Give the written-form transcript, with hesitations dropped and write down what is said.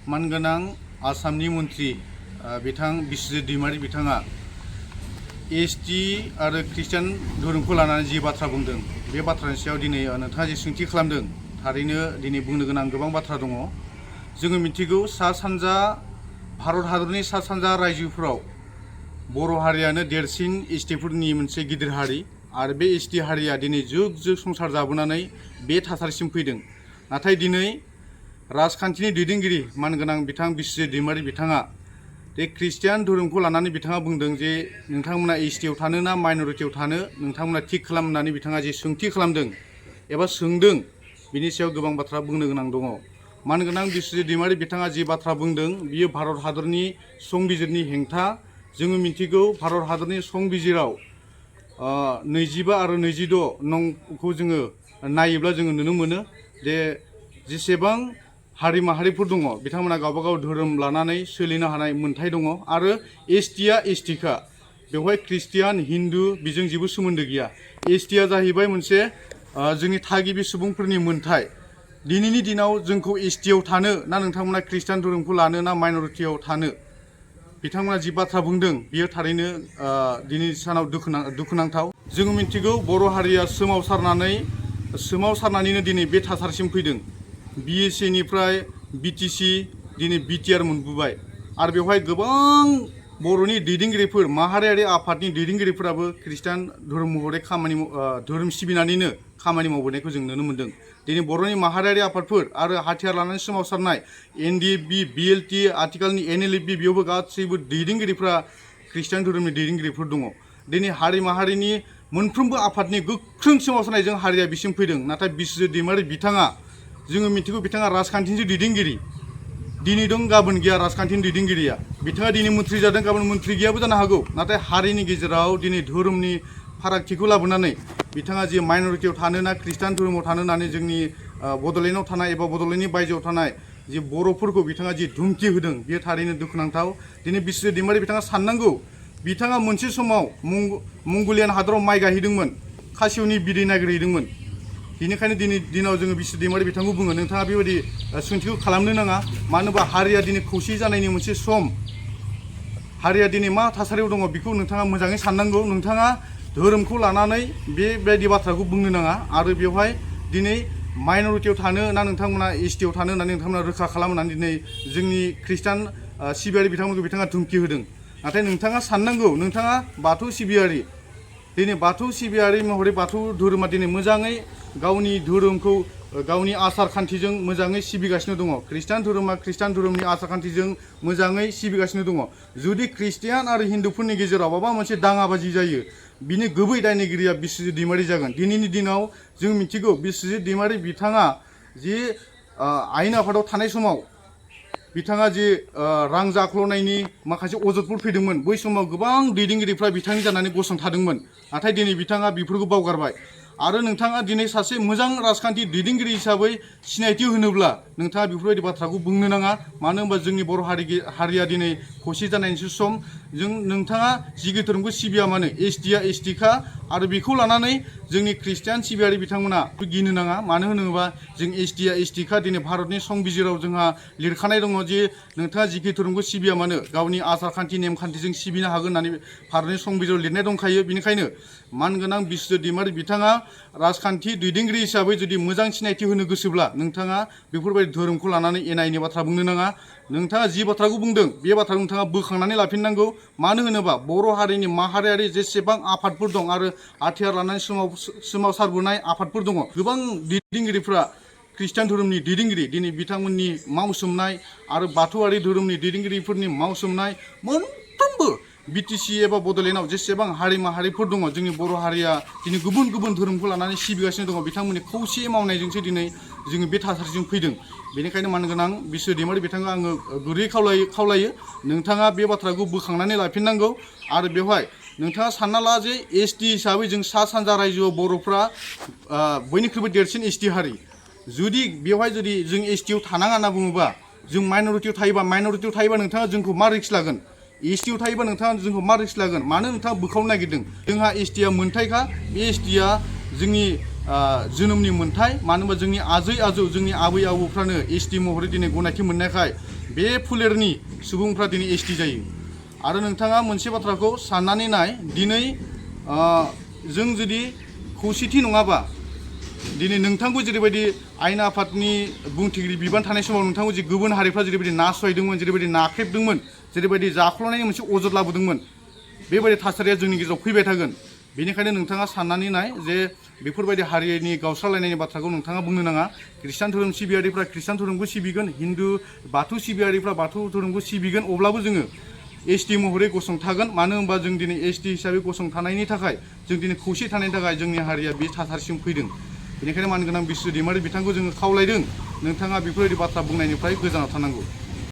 मानगोनां आसामनि मन्त्रि बिथां बिस्वजित दैमारि बिथाङा एसटि आरो ख्रिस्टान धोरोमखौ लानानै जि बाथ्रा बुंदों बे बाथ्रानि सायाव दिनै नोंथाङा जि सोंथि खालामदों थारैनो दिनै बुंनो गोनां गोबां बाथ्रा दङ। जोङो मिथिगौ सा सानजा भारत हादरनि सा सानजा रायजोफोराव बर' हारियानो देरसिन एसटिफोरनि मोनसे गिदिर हारि आरो बे एसटि हारिया दिनै जुग जुग संसार जाबोनानै बे थासारिसिम फैदों। नाथाय दिनै राजखान्थिनि दैदेनगिरि मानगोनां बिथां बिस्वजित दैमारि बिथाङा बे ख्रिस्टियान धोरोमखौ लानानै बिथाङा बुंदों जे नोंथांमोना एसटिआव थानो ना माइनरिटियाव थानो नोंथांमोना थिग खालामनानै बिथाङा जे सोंथि खालामदों एबा सोंदों बिनि सायाव गोबां बाथ्रा बुंनो गोनां दङ। मानगोनां बिस्वजित दैमारि बिथाङा जि बाथ्रा बुंदों बियो भारत हादरनि संबिजिरनि हेंथा। जोङो मिथिगौ भारत हादरनि संबिजिराव 25 आरो 26 नंखौ जोङो नायोब्ला जोङो नुनो मोनो जे जेसेबां हारि माहारिफोर दङ बिथांमोना गावबागाव धोरोम लानानै सोलिनो हानाय मोन्थाय दङ आरो एसटिआ एसटिखा बेवहाय ख्रिस्टियान हिन्दु बेजों जेबो सोमोन्दो गैया। एसटिआ जाहैबाय मोनसे जोंनि थागिबि सुबुंफोरनि मोन्थाय। दिनैनि दिनाव जोंखौ एसटिआव थानो ना नोंथांमोना ख्रिस्टान धोरोमखौ लानो ना माइनरिटियाव थानो बिथांमोना जि बाथ्रा बुंदों बियो थारैनो दिनैनि सानाव दुखुनांथाव। जोङो मिथिगौ बर' हारिया सोमावसारनानैनो दिनै बे थासारिसिम फैदों। बिएसएनिफ्राय बिटिसि दिनै बिटिआर मोनबोबाय आरो बेवहाय गोबां बर'नि दैदेनगिरिफोर माहारियारि आफादनि दैदेनगिरिफोराबो ख्रिस्टान धोरोम महरै धोरोम सिबिनानैनो खामानि मावबोनायखौ जों नुनो मोन्दों। दिनै बर'नि माहारियारि आफादफोर आरो हाथियार लानानै सोमावसारनाय एनडिएफबि बिएलटि आथिखालनि एनएलएफबि बेयावबो गासैबो दैदेनगिरिफ्रा ख्रिस्टान धोरोमनि दैदेनगिरिफोर दङ। दिनै हारि माहारिनि मोनफ्रोमबो आफादनि गोख्रों सोमावसारनायजों हारिया बिसिम फैदों। नाथाय बिस्वजित दैमारि बिथाङा जोङो मिथिगौ बिथाङा राजखान्थिनि दैदेनगिरि दिनै दं गाबोन गैया राजखान्थिनि दैदेनगिरिया। बिथाङा दिनै मन्थ्रि जादों गाबोन मन्थ्रि गैयाबो जानो हागौ। नाथाय हारिनि गेजेराव दिनै धोरोमनि फारागथिखौ लाबोनानै बिथाङा जे माइनरिटियाव थानो ना ख्रिस्टान धोरोमाव थानो होननानै जोंनि बड'लेण्डआव थानाय एबा बड'लेण्डनि बायजोआव थानाय जे बर'फोरखौ बिथाङा जि धुमखि होदों बेयो थारैनो दुखुनांथाव। दिनै बिस्वजित दैमारि बिथाङा साननांगौ बिथाङा मोनसे समाव मंगलियान हादराव माइ गायहैदोंमोन खासिवनि बिदै नागिरहैदोंमोन। बेनिखायनो दिनै दिनाव जोङो बिस्वजित दैमारि बिथांखौ बुङो नोंथाङा बेबायदि सोंथिखौ खालामनो नाङा। मानो होनबा हारिया दिनै खौसे जानायनि मोनसे सम। हारिया दिनै मा थासारियाव दङ बेखौ नोंथाङा मोजाङै साननांगौ। नोंथाङा धोरोमखौ लानानै बेबायदि बाथ्राखौ बुंनो नाङा आरो बेवहाय दिनै माइनरिटियाव थानो ना नोंथांमोना एसटिआव थानो होननानै नोंथांमोना रोखा खालामनानै दिनै जोंनि ख्रिस्टान सिबियारि बिथांमोनखौ बिथाङा धुमखि होदों। नाथाय नोंथाङा साननांगौ नोंथाङा बाथौ सिबियारि दिनै बाथौ सिबियारि महरै बाथौ धोरोमा दिनै मोजाङै गावनि धोरोमखौ गावनि आसार खान्थिजों मोजाङै सिबिगासिनो दङ। ख्रिस्टान धोरोमा ख्रिस्टान धोरोमनि आसार खान्थिजों मोजाङै सिबिगासिनो दङ। जुदि ख्रिस्टियान आरो हिन्दुफोरनि गेजेराव माबा मोनसे दाङाबाजि जायो बिनि गुबै दायनिगिरिया बिस्वजित दैमारि जागोन। दिनैनि दिनाव जों मिथिगौ बिस्वजित दैमारि बिथाङा जि आयेन आफादाव थानाय समाव बिथाङा जे रां जाख्ल'नायनि माखासे अजदफोर फैदोंमोन बै समाव गोबां दैदेनगिरिफ्रा बिथांनि जानानै गसंथादोंमोन। नाथाय दिनै बिथाङा बेफोरखौ बावगारबाय आरो नोंथाङा दिनै सासे मोजां राजखान्थि दैदेनगिरि हिसाबै सिनायथि होनोब्ला नोंथाङा बेफोरबायदि बाथ्राखौ बुंनो नाङा। मानो होनबा जोंनि बर' हारिया दिनै खौसे जानायनिसो सम। नोंथाङा जिखि धोरोमखौ सिबिया मानो एसटिआ एसटिखा आरो बेखौ लानानै जोंनि ख्रिस्टियान सिबियारि बिथांमोना गिनो नाङा। मानो होनोबा जों एसटिआ एसटिखा दिनै भारतनि संबिजिराव जोंहा लिरखानाय दङ जे नोंथाङा जिखि धोरोमखौ सिबिया मानो गावनि आसार खान्थि नेमखान्थिजों सिबिनो हागोन होननानै भारतनि संबिजिराव लिरनाय दंखायो। बेनिखायनो मानगोनां बिस्वजित दैमारि बिथाङा राजखान्थि दैदेनगिरि हिसाबै जुदि मोजां सिनायथि होनो गोसोब्ला नोंथाङा बेफोरबायदि धोरोमखौ लानानै एना एनि बाथ्रा बुंनो नाङा। नोंथाङा जि बाथ्राखौ बुंदों बे बाथ्राखौ नोंथाङा बोखांनानै लाफिननांगौ। मानो होनोबा बर' हारिनि माहारियारि जेसेबां आफादफोर दं आरो हाथियार लानानै सोमावसारबोनाय आफादफोर दङ गोबां दैदेनगिरिफ्रा ख्रिस्टान धोरोमनि दैदेनगिरि दिनै बिथांमोननि मावसोमनाय आरो बाथौआरि धोरोमनि दैदेनगिरिफोरनि मावसोमनाय मोनफ्रोमबो बिटिसि एबा बड'लेण्डआव जेसेबां हारि माहारिफोर दङ जोंनि बर' हारिया दिनै गुबुन गुबुन धोरोमखौ लानानै सिबिगासिनो दङ बिथांमोननि खौसे मावनायजोंसो दिनै जोङो बे थासारिजों फैदों। बेनिखायनो मानगोनां बिस्वजित दैमारि बिथाङा आङो गुरै खावलायो नोंथाङा बे बाथ्राखौ बोखांनानै लाफिननांगौ। आरो बेवहाय नोंथाङा सानना ला जे एसटि हिसाबै जों सा सानजा रायजोआव बर'फ्रा बयनिख्रुइबो देरसिन एसटि हारि। जुदि जों एसटिआव थानाङा होनना बुङोबा जों माइनरिटियाव थायोबा नोंथाङा जोंखौ मा रिक्स लागोन? एसटिआव थायोबा नोंथाङा जोंखौ मा रिक्स लागोन? मानो नोंथाङा बोखावनो नागिरदों? जोंहा एसटिआ मोन्थायखा। बे एसटिआ जोंनि जोनोमनि मोन्थाय। मानो होनबा जोंनि आजै आजौ जोंनि आबै आबौफ्रानो एसटि महरै दिनै गनायथि मोननायखाय बे फोलेरनि सुबुंफ्रा दिनै एसटि जायो। आरो नोंथाङा मोनसे बाथ्राखौ साननानै नाय, दिनै जों जुदि खौसेथि नङाबा दिनै नोंथांखौ जेरैबायदि आयेन आफादनि बुंथिगिरि बिबान थानाय समाव नोंथांखौ जे गुबुन हारिफ्रा जेरैबायदि नासयदोंमोन, जेरैबायदि नाख्रेबदोंमोन, जेरैबायदि जाख्ल'नायनि मोनसे अजद लाबोदोंमोन, बेबायदि थासारिया जोंनि गेजेराव फैबाय थागोन। बेनिखायनो नोंथाङा साननानै नाय जे बेफोरबायदि हारिनि गावस्रालायनायनि बाथ्राखौ नोंथाङा बुंनो नाङा। ख्रिस्टान धोरोम सिबियारिफ्रा ख्रिस्टान धोरोमखौ सिबिगोन, हिन्दु बाथौ सिबियारिफ्रा बाथौ धोरोमखौ सिबिगोन, अब्लाबो जोङो एसटि महरै गसंथागोन। मानो होनबा जों दिनै एसटि हिसाबै गसंथानायनि थाखाय, जों दिनै खौसे थानायनि थाखाय जोंनि हारिया बे थासारिसिम फैदों। बेनिखायनो मानगोनां बिस्व दैमारि बिथांखौ जोङो खावलायदों, नोंथाङा बेफोरबायदि बाथ्रा बुंनायनिफ्राय गोजानाव थानांगौ।